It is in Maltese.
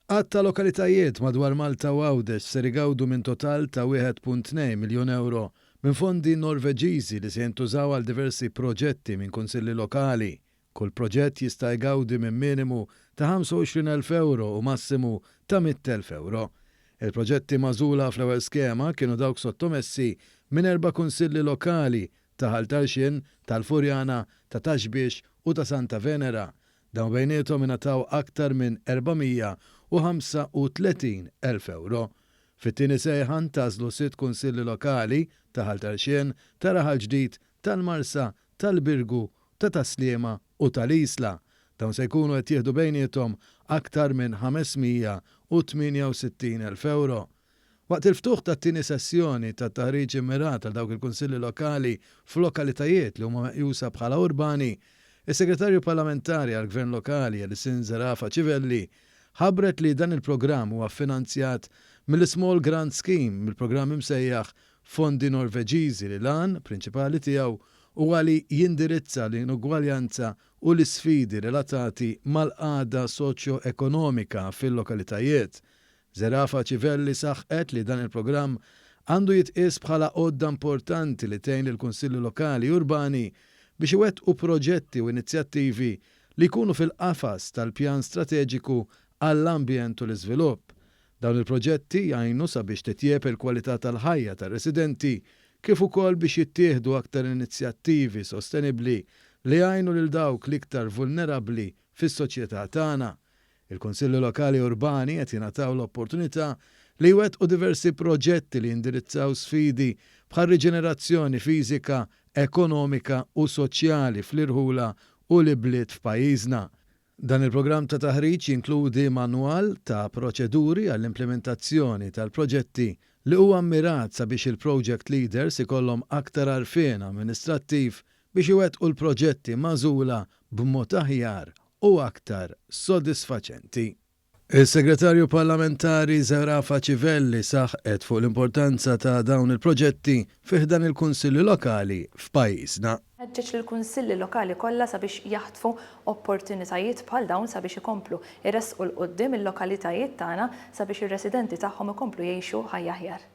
Għadd ta' lokalitajiet madwar Malta u Għawdex ser igawdu minn total ta' 1.2 miljun ewro minn fondi Norveġiżi li se jintużaw għal diversi proġetti minn kunsilli lokali. Kull proġett jista' jgawdi minn minimu ta' 25,000 ewro u massimu ta' 100,000 ewro. Il-proġetti magħżula fl-ewwel skema kienu dawk sottomessi minn erba' kunsilli lokali, ta' Ħal Tarxien, tal-Furjana, ta' Ta' Xbiex u ta' Santa Venera. Dawn bejniethom ingħataw aktar minn 435,000 ewro. Fit-tieni sejħa ntgħażlu sitt kunsilli lokali, ta' Ħal Tarxien, ta' Raħal Ġdid, tal-Marsa, tal-Birgu, ta' Tas-Sliema u tal-Isla. Dawn se jkunu qed jieħdu bejniethom aktar minn 568,000 ewro. Waqt il-ftuħ tat-tieni sessjoni ta' taħriġ immirat għal dawk il-Kunsilli Lokali f'lokalitajiet li huma meqjusa bħala urbani, is-Segretarju Parlamentari għall-Gvern Lokali Alison Zerafa Civelli ħabbret li dan il-programm huwa ffinanzjat mill-Small Grant Scheme, mill-programm imsejjaħ Fondi Norveġiżi li l-għan prinċipali tiegħu huwa li jindirizza l-inugwaljanza u l-isfidi relatati mal-qagħda soċjoekonomika fil-lokalitajiet. Zerafa Civelli saħqet li dan il-programm għandu jitqies bħala għodda importanti li tgħin lill-Kunsilli Lokali Urbani biex iwettqu proġetti u inizjattivi li jkunu fil-qafas tal-Pjan Strateġiku għall-Ambjent u l-Iżvilupp. Dawn il-proġetti jgħinu sabiex titjieb il-kwalità tal-ħajja tar-residenti kif ukoll biex jittieħdu aktar inizjattivi sostenibbli li jgħinu lil dawk l-iktar vulnerabbli fis-soċjetà tagħna. Il-Kunsilli Lokali Urbani qed jingħataw l-opportunità li jwettqu diversi proġetti li jindirizzaw sfidi bħar-riġenerazzjoni fiżika, ekonomika u soċjali fl-irħula u l-ibliet f'pajjiżna. Dan il-programm ta' taħriġ jinkludi manwal ta' proċeduri għall-implimentazzjoni tal-proġetti li huwa mmirat sabiex il-project leaders ikollhom aktar għarfien amministrattiv biex iwettqu l-proġetti magħżula b'mod aħjar u aktar sodisfaċenti. Is-Segretarju Parlamentari Zerafa Civelli saħqet fuq l-importanza ta' dawn il-proġetti fi ħdan il-Kunsilli Lokali f'pajjiżna. Ħeġġeġ lill-Kunsilli Lokali kollha sabiex jaħtfu opportunitajiet bħal dawn sabiex ikomplu jressqu 'l quddiem il-lokalitajiet tagħna sabiex ir-residenti tagħhom ikomplu jgħixu ħajja aħjar.